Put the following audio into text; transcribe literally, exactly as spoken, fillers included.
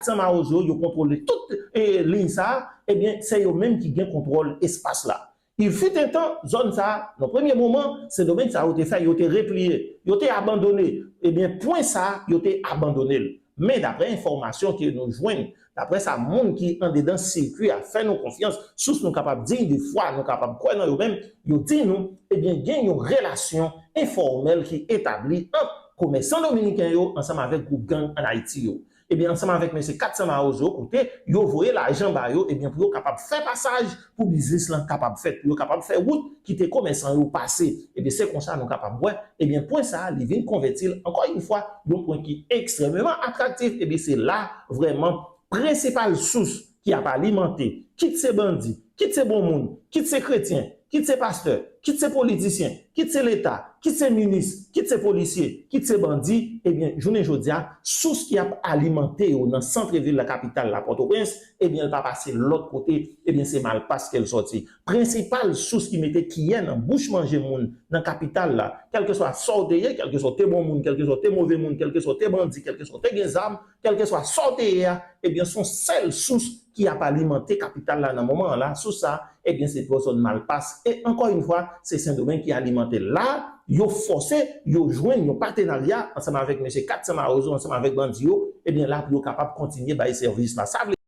San Mawozo, yo kontwole tout e, liy sa a, ebyen, se yo menm ki gen kontwòl espas la. Il fut un temps, zòn sa a, nan premye moman, Sendomeng sa yo te fè, yo te repliye, yo te abandone. Ebyen, pwen sa a, yo te abandone l. Men daprè enfòmasyon ke nou jwenn, daprè sa moun ki andedan sirkwi a fè nou konfyans, sous nou kapab diy de fwa, nou kapab kwè nan yo menm, yo di nou, ebyen, gen yon relasyon enfòmèl ki etabli ant komèsan dominiken yo ansanm avèk gwoup gang ann Ayiti yo. Ebyen, ansanm avèk mesye Kat San Mawozo, kote yo voye lajan ba yo, ebyen, pou yo kapab fè pasaj, pou biznis lan kapab fèt, pou yo kapab fè wout, kite komèsan yo pase. Ebyen, se konsa nou kapab wè, ebyen, pwen sa a, li vin konvèti l, ankò yon fwa, yon pwen ki ekstrèmeman atraktif. Ebyen, se la, vrèman, prensipal sous ki ap alimante, kit se bandi, kit se bon moun, kit se kretyen, kit se pastè, kit se politisyen, kit se Leta, kit se minis, kit se polisye, kit se bandi, ebyen, jounen jodi a, sous ki ap alimante yo nan sant vil la, kapital la, Pòtoprens, ebyen, l pa pase lòt kote, ebyen, se Malpas ke l sòti. Prensipal sous ki mete kiyè nan bouch manje moun nan kapital la, kèlkeswa sa w te ye, kèlkeswa w te bon moun, kèlkeswa w te move moun, kèlkeswa w te bandi, kèlkeswa w te gen zam, kèlkeswa sa w te ye a, ebyen, se yon sèl sous ki ap alimante kapital la nan moman an la. Sous sa, ebyen, se pèsòn Malpas. E ankò yon fwa, se Sendomeng ki alimante l. La, yo fòse, yo jwenn yon patenarya ansanm avèk mesye Kat San Mawozo, ansanm avèk bandi yo, ebyen, la pou yo kapab kontinye bay sèvis la. Sa vle